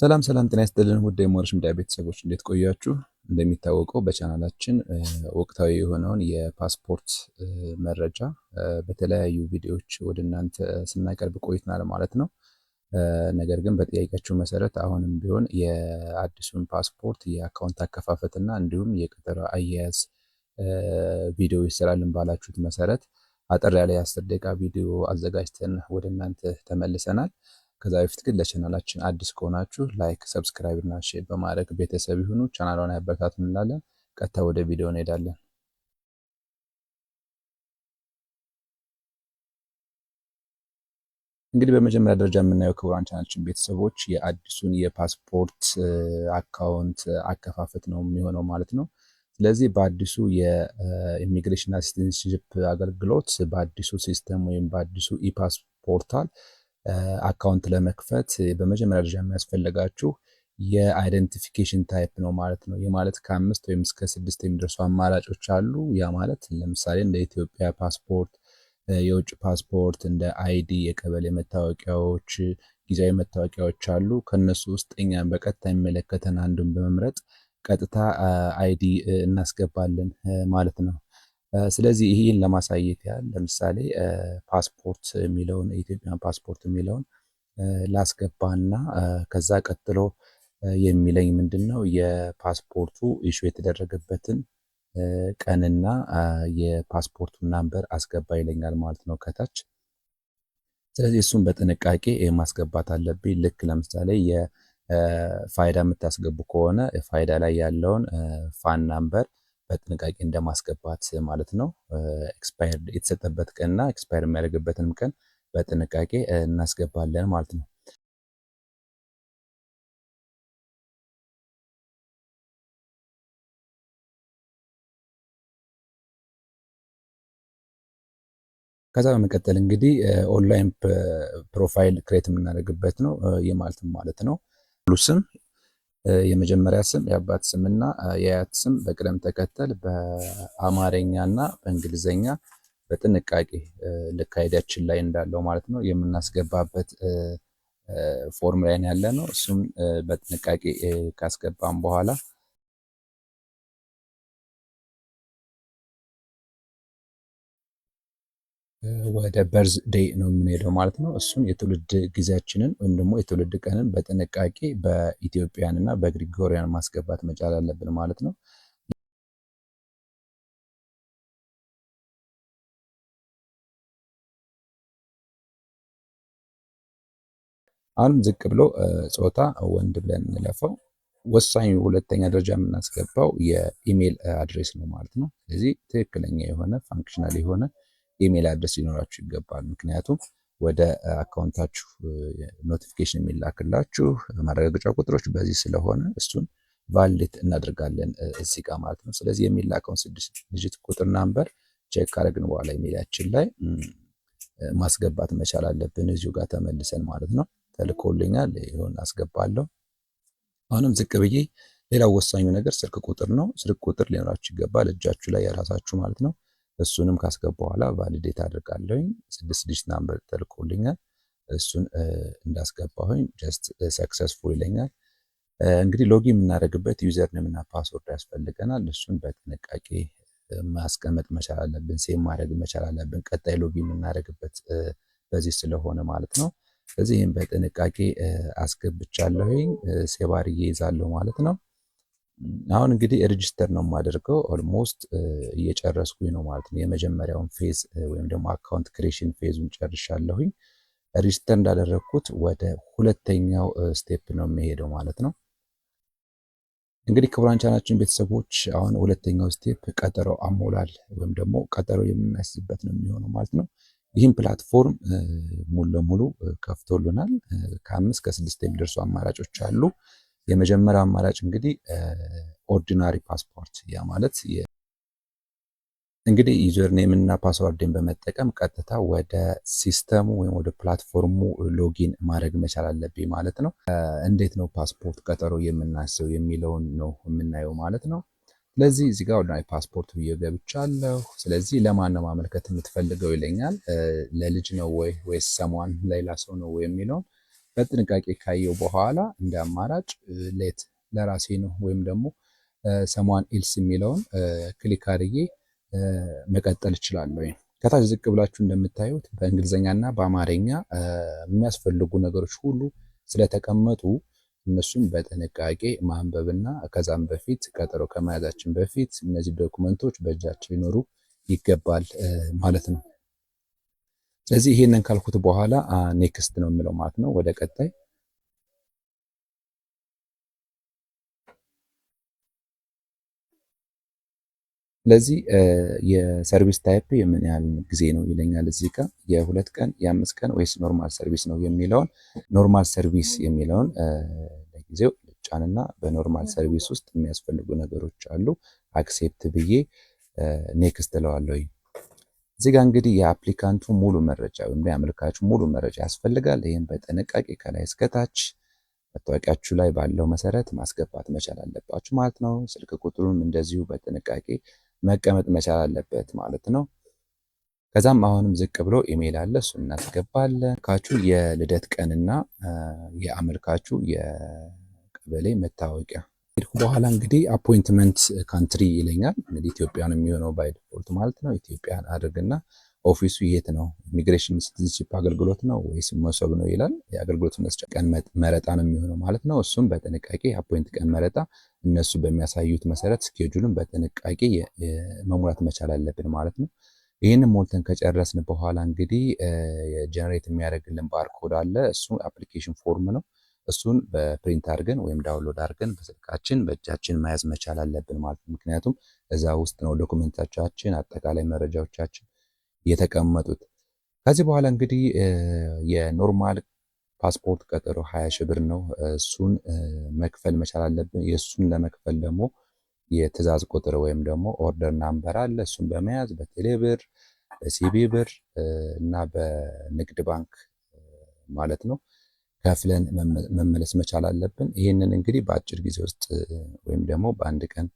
ሰላም ሰላም፣ ጤና ይስጥልን ውድ የሞረሽ ሚዲያ ቤተሰቦች፣ እንዴት ቆያችሁ? እንደሚታወቀው በቻናላችን ወቅታዊ የሆነውን የፓስፖርት መረጃ በተለያዩ ቪዲዮዎች ወደ እናንተ ስናቀርብ ቆይተናል ማለት ነው። ነገር ግን በጥያቄያችሁ መሰረት አሁንም ቢሆን የአዲሱን ፓስፖርት የ account አከፋፈት እና እንዲሁም የቀጠሮ አያያዝ ቪዲዮ ይሰራልን ባላችሁት መሰረት አጠር ያለ የ10 ደቂቃ ቪዲዮ አዘጋጅተን ወደ እናንተ ተመልሰናል። ከዛ በፊት ግን ለቻናላችን አዲስ ከሆናችሁ like፣ subscribe እና share በማድረግ ቤተሰብ ይሁኑ። ቻናሏን ያበረታቱ እንላለን። ቀጥታ ወደ ቪዲዮ እንሄዳለን። እንግዲህ በመጀመሪያ ደረጃ የምናየው ክቡራን ቻናላችን ቤተሰቦች የአዲሱን የፓስፖርት account አከፋፈት ነው የሚሆነው ማለት ነው። ስለዚህ በአዲሱ የኢሚግሬሽን citizenship አገልግሎት በአዲሱ system ወይም በአዲሱ e-pass portal account ለመክፈት በመጀመሪያ ደረጃ የሚያስፈልጋችሁ የ identification type ነው ማለት ነው። ይህ ማለት ከአምስት ወይም እስከ ስድስት የሚደርሱ አማራጮች አሉ። ያ ማለት ለምሳሌ እንደ ኢትዮጵያ ፓስፖርት፣ የውጭ ፓስፖርት፣ እንደ ID፣ የቀበሌ መታወቂያዎች፣ ጊዜያዊ መታወቂያዎች አሉ። ከነሱ ውስጥ እኛን በቀጥታ የሚመለከተን አንዱን በመምረጥ ቀጥታ ID እናስገባለን ማለት ነው። ስለዚህ ይህን ለማሳየት ያህል ለምሳሌ ፓስፖርት የሚለውን፣ የኢትዮጵያን ፓስፖርት የሚለውን ላስገባና ከዛ ቀጥሎ የሚለኝ ምንድን ነው? የፓስፖርቱ issue የተደረገበትን ቀንና የፓስፖርቱን number አስገባ ይለኛል ማለት ነው ከታች። ስለዚህ እሱን በጥንቃቄ ማስገባት አለብኝ። ልክ ለምሳሌ የፋይዳ የምታስገቡ ከሆነ ፋይዳ ላይ ያለውን FAN number በጥንቃቄ እንደማስገባት ማለት ነው። Expire የተሰጠበት ቀንና expire የሚያደርግበትንም ቀን በጥንቃቄ እናስገባለን ማለት ነው። ከዛ በመቀጠል እንግዲህ online profile create የምናደርግበት ነው። ይህ ማለት ነው ሙሉ ስም፣ የመጀመሪያ ስም፣ የአባት ስምና የአያት ስም በቅደም ተከተል በአማርኛ እና በእንግሊዘኛ በጥንቃቄ ልክ ID ያችን ላይ እንዳለው ማለት ነው የምናስገባበት form ላይ ያለ ነው። እሱም በጥንቃቄ ካስገባም በኋላ ወደ birth day ነው የምንሄደው ማለት ነው። እሱን የትውልድ ጊዜያችንን ወይም ደግሞ የትውልድ ቀንን በጥንቃቄ በ Ethiopian እና በ Gregorian ማስገባት መቻል አለብን ማለት ነው። አሁንም ዝቅ ብሎ ጾታ ወንድ ብለን እንለፈው። ወሳኙ ሁለተኛ ደረጃ የምናስገባው የ email address ነው ማለት ነው። ስለዚህ ትክክለኛ የሆነ functional የሆነ email address ሊኖራችሁ ይገባል። ምክንያቱም ወደ account ኣችሁ notification የሚላክላችሁ ማረጋገጫ ቁጥሮች በዚህ ስለሆነ እሱን validate እናደርጋለን እዚህ ጋር ማለት ነው። ስለዚህ የሚላከውን ስድስት digit ቁጥር number check ካደረግን በኋላ ኢሜይላችን ላይ ማስገባት መቻል አለብን። እዚሁ ጋር ተመልሰን ማለት ነው። ተልኮልኛል፣ ይሁን አስገባለሁ። አሁንም ዝቅ ብዬ ሌላው ወሳኙ ነገር ስልክ ቁጥር ነው። ስልክ ቁጥር ሊኖራችሁ ይገባል፣ እጃችሁ ላይ የራሳችሁ ማለት ነው። እሱንም ካስገባ በኋላ validate አድርጋለሁኝ። ስድስት digit number ተልኮልኛል። እሱን እንዳስገባሁኝ just successful ይለኛል። እንግዲህ login የምናደርግበት username እና password ያስፈልገናል። እሱን በጥንቃቄ ማስቀመጥ መቻል አለብን። Save ማድረግ መቻል አለብን። ቀጣይ login የምናደርግበት በዚህ ስለሆነ ማለት ነው። ስለዚህ ይህም በጥንቃቄ አስገብቻለሁኝ፣ save አድርጌ ይዛለሁ ማለት ነው። አሁን እንግዲህ register ነው የማደርገው። Almost እየጨረስኩኝ ነው ማለት ነው። የመጀመሪያውን phase ወይም ደግሞ account creation phase ኡን ጨርሻለሁኝ። Register እንዳደረግኩት ወደ ሁለተኛው step ነው የሚሄደው ማለት ነው። እንግዲህ ክቡራን ቻናላችን ቤተሰቦች፣ አሁን ሁለተኛው step ቀጠሮ አሞላል ወይም ደግሞ ቀጠሮ የምናስይዝበት ነው የሚሆነው ማለት ነው። ይህም platform ሙሉ ለሙሉ ከፍቶልናል። ከአምስት ከስድስት የሚደርሱ አማራጮች አሉ። የመጀመሪያው አማራጭ እንግዲህ ordinary passport፣ ያ ማለት እንግዲህ username እና password ን በመጠቀም ቀጥታ ወደ system ኡ ወይም ወደ platform ኡ login ማድረግ መቻል አለብኝ ማለት ነው። እንዴት ነው ፓስፖርት ቀጠሮ የምናስይዘው የሚለውን ነው የምናየው ማለት ነው። ስለዚህ እዚህ ጋር ordinary passport ብዬ ገብቻለሁ። ስለዚህ ለማን ነው ማመልከት የምትፈልገው ይለኛል። ለልጅ ነው ወይ ወይስ someone ሌላ ሰው ነው ወይ የሚለውን በጥንቃቄ ካየው በኋላ እንደ አማራጭ let ለራሴ ነው ወይም ደግሞ someone else የሚለውን click አድርጌ መቀጠል እችላለሁ። ከታች ዝቅ ብላችሁ እንደምታዩት በእንግሊዝኛና በአማርኛ የሚያስፈልጉ ነገሮች ሁሉ ስለተቀመጡ እነሱን በጥንቃቄ ማንበብና ከዛም በፊት ቀጠሮ ከመያዛችን በፊት እነዚህ document ኦች በእጃችን ሊኖሩ ይገባል ማለት ነው። ስለዚህ ይሄንን ካልኩት በኋላ next ነው የምለው ማለት ነው። ወደ ቀጣይ። ስለዚህ የ service type የምን ያህል ጊዜ ነው ይለኛል። እዚህ ጋር የ2 ቀን፣ የ5 ቀን ወይስ normal service ነው የሚለውን፣ normal service የሚለውን ለጊዜው ልጫንና በ normal service ውስጥ የሚያስፈልጉ ነገሮች አሉ። Accept ብዬ next እለዋለሁ። እዚህ ጋር እንግዲህ የ applicant ኡ ሙሉ መረጃ ወይም የአመልካቹ ሙሉ መረጃ ያስፈልጋል። ይህም በጥንቃቄ ከላይ እስከታች መታወቂያችሁ ላይ ባለው መሰረት ማስገባት መቻል አለባችሁ ማለት ነው። ስልክ ቁጥሩም እንደዚሁ በጥንቃቄ መቀመጥ መቻል አለበት ማለት ነው። ከዛም አሁንም ዝቅ ብሎ ኢሜይል አለ፣ እሱን እናስገባለን። አመልካቹ የልደት ቀንና የአመልካቹ የቀበሌ መታወቂያ ሄድኩ በኋላ እንግዲህ appointment country ይለኛል። እንግዲህ ኢትዮጵያ ነው የሚሆነው by default ማለት ነው። ኢትዮጵያን አድርግና office ኡ የት ነው? Immigration citizenship አገልግሎት ነው ወይስ መሶብ ነው ይላል። የአገልግሎት መስጫ ቀን መረጣ ነው የሚሆነው ማለት ነው። እሱም በጥንቃቄ appoint ቀን መረጣ እነሱ በሚያሳዩት መሰረት schedule ኡን በጥንቃቄ መሙላት መቻል አለብን ማለት ነው። ይህንን ሞልተን ከጨረስን በኋላ እንግዲህ generate የሚያደርግልን barcode አለ። እሱ application form ነው። እሱን በ print አድርገን ወይም download አድርገን በስልካችን በእጃችን መያዝ መቻል አለብን ማለት ነው። ምክንያቱም እዛ ውስጥ ነው document ኦቻችን፣ አጠቃላይ መረጃዎቻችን የተቀመጡት። ከዚህ በኋላ እንግዲህ የ normal ፓስፖርት ቀጠሮ 20 ሺህ ብር ነው። እሱን መክፈል መቻል አለብን። የእሱን ለመክፈል ደግሞ የትዕዛዝ ቁጥር ወይም ደግሞ order number አለ። እሱን በመያዝ በቴሌ ብር፣ በ CBE ብር እና በንግድ ባንክ ማለት ነው ከፍለን መመለስ መቻል አለብን። ይህንን እንግዲህ በአጭር ጊዜ ውስጥ ወይም ደግሞ በአንድ ቀን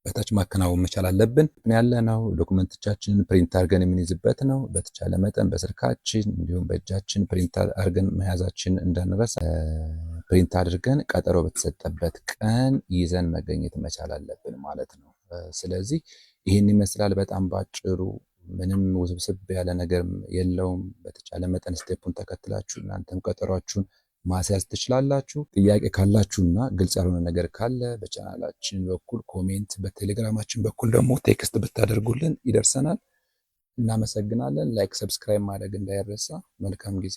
በታች ማከናወን መቻል አለብን። ያለ ነው document ኦቻችንን print አድርገን የምንይዝበት ነው። በተቻለ መጠን በስልካችን እንዲሁም በእጃችን print አድርገን መያዛችን እንዳንረሳ። Print አድርገን ቀጠሮ በተሰጠበት ቀን ይዘን መገኘት መቻል አለብን ማለት ነው። ስለዚህ ይህን ይመስላል በጣም ባጭሩ። ምንም ውስብስብ ያለ ነገር የለውም። በተቻለ መጠን step ኡን ተከትላችሁ እናንተም ቀጠሯችሁን ማስያዝ ትችላላችሁ። ጥያቄ ካላችሁና ግልጽ ያልሆነ ነገር ካለ በቻናላችን በኩል comment፣ በቴሌግራማችን በኩል ደግሞ text ብታደርጉልን ይደርሰናል። እናመሰግናለን። Like፣ subscribe ማድረግ እንዳይረሳ። መልካም ጊዜ።